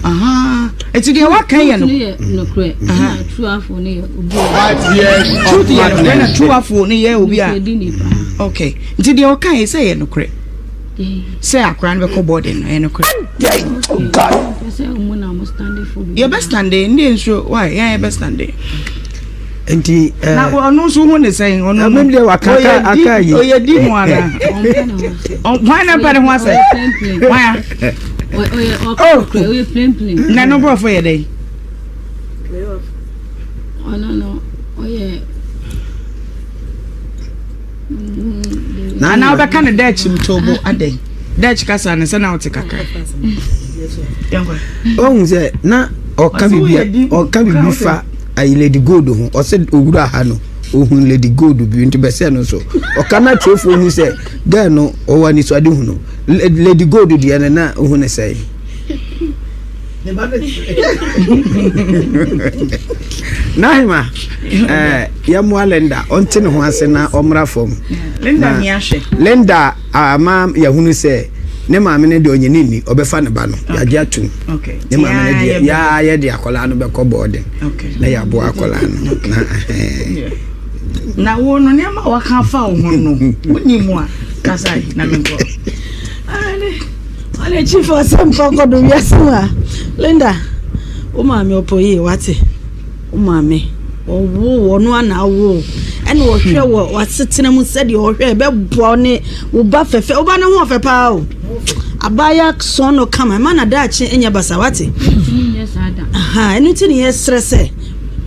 Speaker 2: Aha. Eti deɛ waka yɛ no.
Speaker 3: Truth no yɛ nokorɛ. Ɛna tuafo no yɛ obi a.
Speaker 10: Five years of
Speaker 2: Truth yɛ nokorɛ na
Speaker 10: madness.
Speaker 2: tuafo no yɛ obi a.
Speaker 3: Nokorɛdini paa.
Speaker 2: Okay. Nti deɛ ɔka yɛ sɛ yɛ nokorɛ. Sɛ akora no bɛkɔ boarding no ɛyɛ nokorɛ. Yɛbɛ stande ndé nso why yɛn yɛbɛ stande.
Speaker 11: Nti
Speaker 2: ɛɛ. Na ɔno nso ho ne sɛn ɔno
Speaker 11: no. Ɛmi deɛ waka aka aka yi.
Speaker 2: Ɔyɛ di mu ana. Hwan na mpɛ ne ho asɛ. Hwan a.
Speaker 3: Ɔyɛ plain plain.
Speaker 2: Na no nkurɔfo yɛ dɛ.
Speaker 3: Ɔno no ɔyɛ.
Speaker 2: Anaa wobɛka no Dutch mtobo adɛn? Dutch kasa no sɛ na wote kakra.
Speaker 11: Ɔhu sɛ na ɔka biribi ɔka biribi fa ayi Lady Gold ho ɔsɛ owura ha no ohun Lady Gold bi nti bɛsɛ no nso ɔka na atiefoɔ hu sɛ girl no ɔwɔ anisoade hu no Lady Gold deɛ no na ohu ne sɛn. Nahima, eh, yɛmmoa Linda ɔnte ne ho ase na ɔmmra fam.
Speaker 2: Linda ni ahwɛ.
Speaker 11: Linda ama yɛhunu sɛ ne maame no deɛ ɔnyɛ ne nni ɔbɛfa ne ba no yɛagye atum ne maame no deɛ yaa yɛde akwadaa no bɛkɔ bɔɔden na yɛaboa akwadaa no na
Speaker 2: na wo no nneɛma a waka afa wo ho no wonim a kasa na menkɔ
Speaker 12: Ɔne chief asɛmpa kɔ do wiase mu a Linda wo maame ɔpɛ yie wate wo maame ɔwo wɔ no ana awo ɛna ɔhwɛ wɔ w'asetena mu sɛdeɛ ɔhwɛ ɛbɛboa wo ne wo ba fɛfɛ wo ba ne ho ɔfɛ paa o abaayewa sɔn no kama ɛma na daakye nyɛ basa wate ɛno nti ne yɛsrɛ sɛ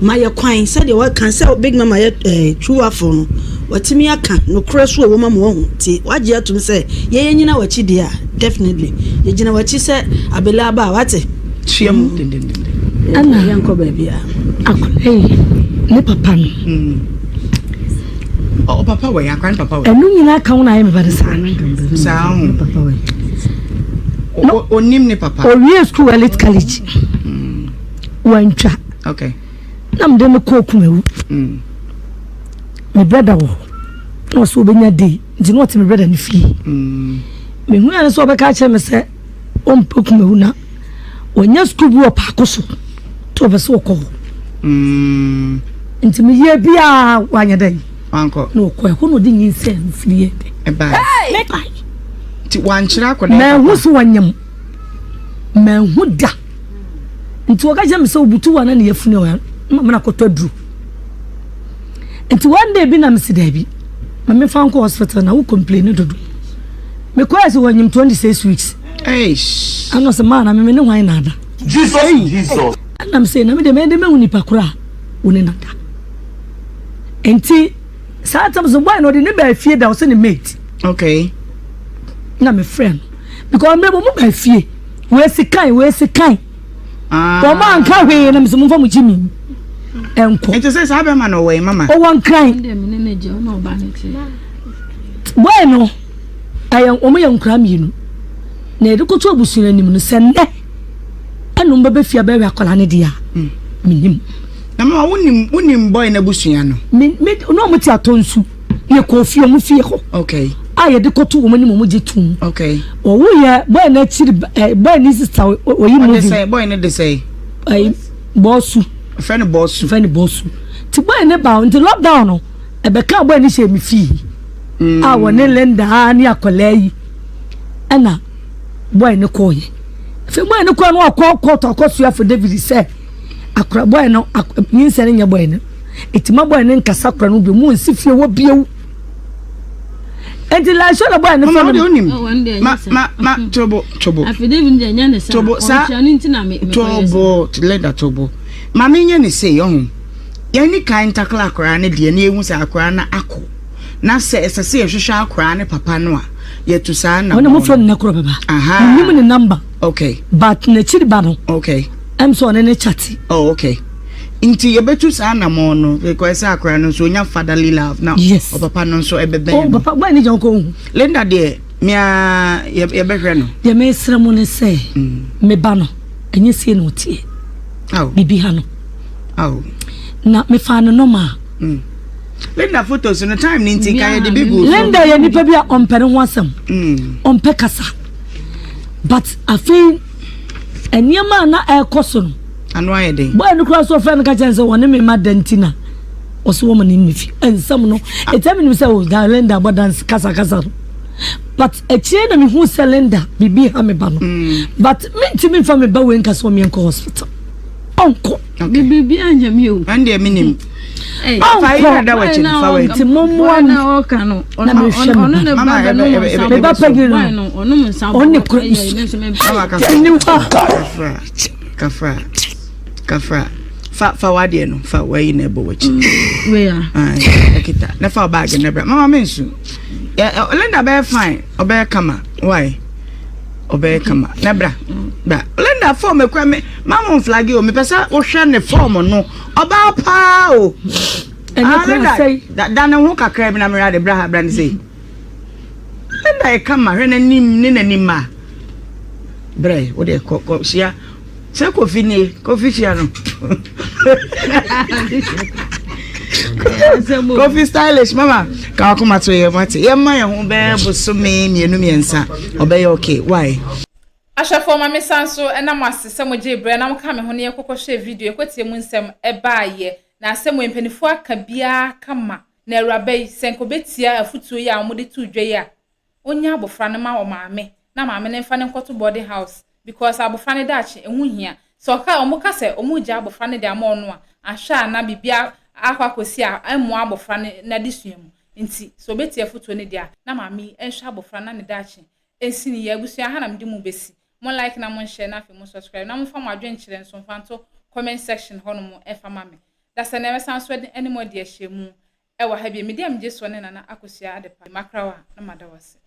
Speaker 12: Ma yɛ kwan sɛdeɛ waka sɛ Big Mama yɛ eh, Truafo no, watumi aka nokorɛ so wɔ mu ama wahu nti wagye atum sɛ yɛyɛ nyina wakyi deɛ a, definitely yɛgyina wakyi sɛ Abele aba a, wate?
Speaker 2: Hyia mu dendendenden.
Speaker 5: Ɛna
Speaker 12: yɛnkɔ baabi a.
Speaker 5: Akwadaa yi ne papa no.
Speaker 2: Ɔ papa wɔ yɛ akwadaa ne papa wɔ.
Speaker 5: Ɛno nyinaa ka ho na ayɛ me ba no saa.
Speaker 2: Saa ho. Onim ne papa.
Speaker 5: Owie school elite college. Wantwa.
Speaker 2: Okay.
Speaker 5: Na mede no kɔɔ Kumawu.
Speaker 2: Mm.
Speaker 5: Me brɛda wɔ hɔ. Na ɔsɛ ɔbɛnya day nti na ɔte me brɛda no fie.
Speaker 2: Mm.
Speaker 5: Mehu ya no sɛ ɔbɛka akyerɛ me sɛ ɔmpɛ Kumawu na wɔnya sukuu bi wɔ paako so nti ɔpɛ sɛ ɔkɔ hɔ.
Speaker 2: Mm.
Speaker 5: Nti meyɛ biaa wanyɛ dɛn.
Speaker 2: Wankɔ.
Speaker 5: Na ɔkɔ ɛhɔ na ɔde nyinsɛn no firi yɛ dɛ.
Speaker 2: Ɛbae.
Speaker 5: Ɛbae.
Speaker 2: Nti wankyerɛ akɔda.
Speaker 5: Manhu so wɔnyam. Manhu da. Nti wɔka kyerɛ me sɛ obutu wa na ne yafunu ɔya na maame no akɔtɔ aduru. Nti one day bi na mesi daabi ma mefa nkɔ hospital na wo complain dodo. Mekɔɛ sɛ wɔnyim 26 weeks.
Speaker 11: Eish.
Speaker 5: Ɛna ɔsɛ maa na meme ne hwan na ada.
Speaker 13: Jesus Jesus.
Speaker 5: Ɛna mesɛ na me deɛ mɛyɛ dɛ mɛhu nipa koro a wo ne nada. Nti saa tam so boy no ɔde ne baa fie da ɔsɛ ne mate.
Speaker 11: Okay.
Speaker 5: Na mefrɛ no because mmerɛ bɔ mo baa fie wɔasi kan wɔasi kan.
Speaker 11: Ah.
Speaker 5: Wɔn anka hwee na mesɛ momfa mo gye mi nkɔ.
Speaker 11: Nti sɛ saa bɛma no ɔwɔ yi mama.
Speaker 5: Ɔwɔ nkran. Boy no ɛyɛ wɔn yɛ nkura mmienu na yɛde kɔto abusua anim no sɛ nnɛ ɛna wɔn bɛbɛ fie abɛhwɛ akwadaa no deɛ a mm. menim.
Speaker 11: Na mama wonim wonim boy n'abusua no.
Speaker 5: Me me na wɔn te atɔ nsu yɛ kɔ fie wɔn fie hɔ.
Speaker 11: Okay.
Speaker 5: A yɛde kɔto wɔn anim wɔn gye tum.
Speaker 11: Okay.
Speaker 5: Wɔwo yɛ boy n'akyiri ɛ boy ne sista oyi movie.
Speaker 11: Ɔde sɛ boy ne de sɛ.
Speaker 5: Ɛyi bɔɔsu.
Speaker 11: Fɛ ne bɔɔsu.
Speaker 5: Fɛ ne bɔɔsu. Ti boy ne ba nti lockdown no ɛbɛka boy ne hyɛ mi fie. Mm. A wɔne Linda ne akwadaa yi ɛna boy ne kɔɔyɛ. Afei boy ne kɔɔ no akɔ kɔɔto akɔsoa affidavit sɛ. Akora boy no nyinsɛn no nyɛ boy no. Eti ma boy no nkasa akora no bio mu nsi fie wɔ bio. Enti like sure na boy no fɛ
Speaker 11: no. Onim. Ma ma ma tobo tobo.
Speaker 3: Affidavit no nyɛ ne sa.
Speaker 11: Tobo sa. Tobo Linda tobo. Ma me nyɛ ne sei ɔho. Yɛn ni kan ntakla akora ne deɛ ne ehu sɛ akora na akɔ. Na sɛ ɛsɛ sɛ yɛhwehwɛ akora ne papa no a yɛtu saa na.
Speaker 5: Ɔno mo fɛ no na koro bɛba. Aha. Nim ne number.
Speaker 11: Okay.
Speaker 5: But n'akyiri ba no.
Speaker 11: Okay.
Speaker 5: Ɛm sɛ ɔne ne chate.
Speaker 11: Oh okay. Nti yɛbɛtu saa anamɔn no because sɛ akora no nso onya fatherly love na
Speaker 5: yes.
Speaker 11: ɔpapa no nso ɛbɛbɛn
Speaker 5: oh,
Speaker 11: no.
Speaker 5: Papa bɔyɛ ne gya ɔkɔ ohu.
Speaker 11: Linda deɛ mea yɛbɛhwɛ no.
Speaker 5: Deɛ mesrɛ mo ne sɛ mm. me ba no ɛnyɛ sie na ɔteɛ.
Speaker 11: Oh.
Speaker 5: Bibi ha no.
Speaker 11: Oh.
Speaker 5: Na mefaa no nɔma a.
Speaker 11: Mm. Linda photos no time ne nti ka yɛde bi gu so.
Speaker 5: Linda yɛ nipa bi a ɔmpɛ ne ho asɛm.
Speaker 11: Mm.
Speaker 5: Ɔmpɛ kasa. But afei nneɛma a na ɛrekɔ so no.
Speaker 11: Ano ayɛ den.
Speaker 5: Bɔyɛ no koraa so ɔfrɛ no ka kyerɛ no sɛ wɔne me ma da nti na ɔso wɔma ne nni fi. Nsɛm no ɛtɛ menim sɛ o da Linda bɔ dance kasa kasa no. But akyire na mehu sɛ Linda biribi ha me ba no.
Speaker 11: Mm.
Speaker 5: But mentumi mfa me ba wei nka sɛ ɔmeɛ nkɔ hospital. Ɔnkɔ.
Speaker 3: Okay. Biribi anyɛ me o.
Speaker 11: Ɛndeɛ menim.
Speaker 5: Ɔnkɔ. Nti mommoa me na mehwɛ me ba. Me ba pɛgi no. Ɔne kura
Speaker 11: Aniwa. Kafra. Kafra. Fa fa wadeɛ no fa wayi na ɛbɔ w'akyi.
Speaker 3: Wei a.
Speaker 11: Ɛkita na fa baage na bra. Mama me nsu. Linda bɛyɛ fine. Ɔbɛyɛ kama. Why? Ɔbɛyɛ kama. Na bra. Bra. Linda fɔm ekura me. Mama nflagi o. Mepɛ sɛ wohwɛ ne fɔm no. Ɔbaa paa o.
Speaker 5: Ɛnyɛ kura sɛi.
Speaker 11: Da ne ho kakra bi na mewura de bra ha bra ne sei. Linda yɛ kama hwɛ n'anim ne n'anim ma. Brɛ wo deɛ kɔ kɔ hyia. Sɛ Kofi nie Kofi hyia no. Kofi stylish mama ka wakoma to yɛ mate yɛma yɛn ho bɛyɛ bosome mmienu mmiɛnsa ɔbɛyɛ okay why.
Speaker 1: Ahwɛfoɔ ma me san so nna mo ase sɛ mo gyee berɛ na mo kaa me ho na yɛkɔ kɔ hwɛɛ video yɛkɔ tie mu nsɛm baayɛ na asɛm wei mpaninfoɔ aka biaa kama na awuraba yi sɛ nka ɔbɛtia afutuo yi a wɔn de too dwa yi a ɔnya abɔfra no ma ɔmaame na maame no nfa no nkɔto boarding house because abɔfra no daakye ɛho hia sɛ ɔka wɔn ka sɛ wɔn regya abɔfra no de ama ɔno a ahwɛ a na biribi akɔ akɔsi a ɛmmoa abɔfra no n'adesua mu nti sɛ ɔbɛtie afutuo no deɛ a na maame yi nhwɛ abɔfra no na ne daakye Ɛnsi ne yie. Abusua ha na mede mo bɛsi. Mo like na mo nhyɛ na afei mo subscribe na momfa mo adwenkyerɛ nso mfa nto comment section hɔ nom mfa ma me. Dasani mɛsan so ne mo adi ahyiamu wɔ ha bio. Me din a megye soɔ ne Nana Akosua Adepa. Makrawa na mada wo ase.